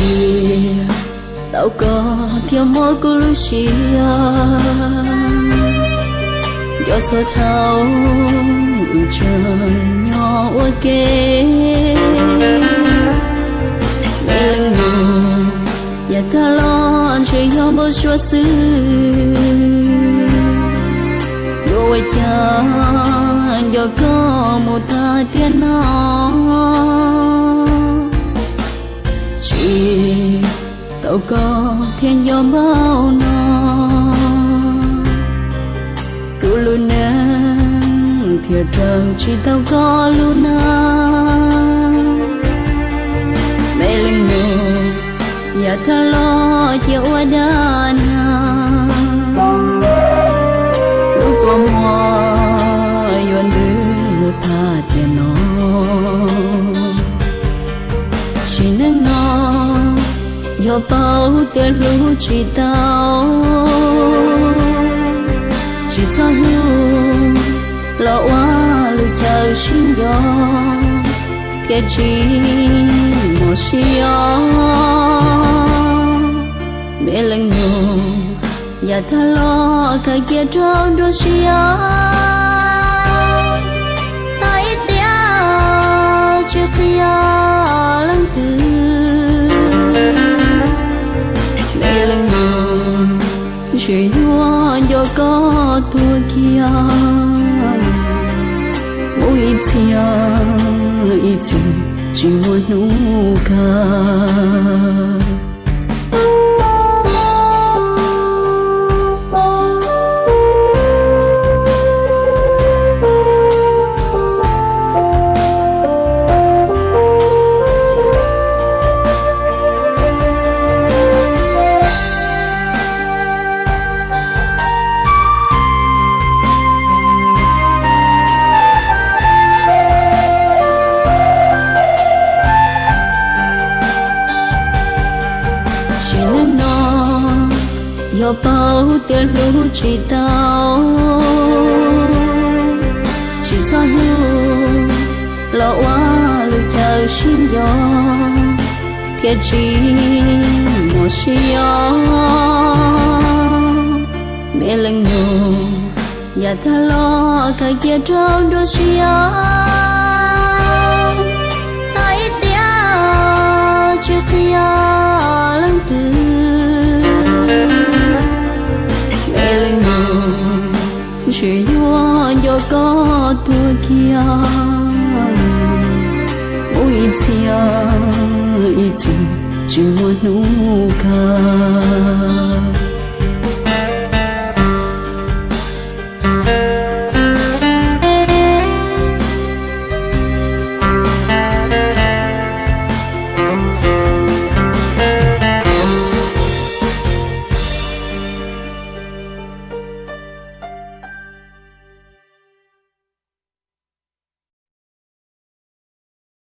Tsis tau koj thiaj muab kuv lub siab nco txhua thaum tseem nyob ua ke. Me leej nus, yav tag los ntshe yog npau suav xwb, yuav ua cas nco koj mus tag tiam no. Tsis tau koj thiaj nco npaum no, kuv lub neej thiaj raug tsis tau koj lub neej. Me leej nus, yav tag los cia ua dab neeg, lub kua muag yuav ntws mus tag tiam no. Sim neej no yog paub tias hlub tsis tau, tsis txhob hlub los ua lub chaw sib nco thiaj tsis muaj sia. Me leej nus, yav tag los khaws cia rau nruab siab, tag ib tiam tsis qhia leej twg. Me leej nus, ntshe yuav nco koj tuag kiag, mus ib txhia ib txhis tsis muaj hnub kawg. Sim neej no yog paub tias hlub tsis tau, tsis txhob hlub los ua lub chaw sib nco thiaj tsis muaj sia. Me leej nus, yav tag los khaws cia rau nruab siab, tag ib tiam tsis qhia leej twg. Me leej nus, ntshe yuav nco koj tuag kiag, mus ib txhia ib txhis tsis muaj hnub kawg.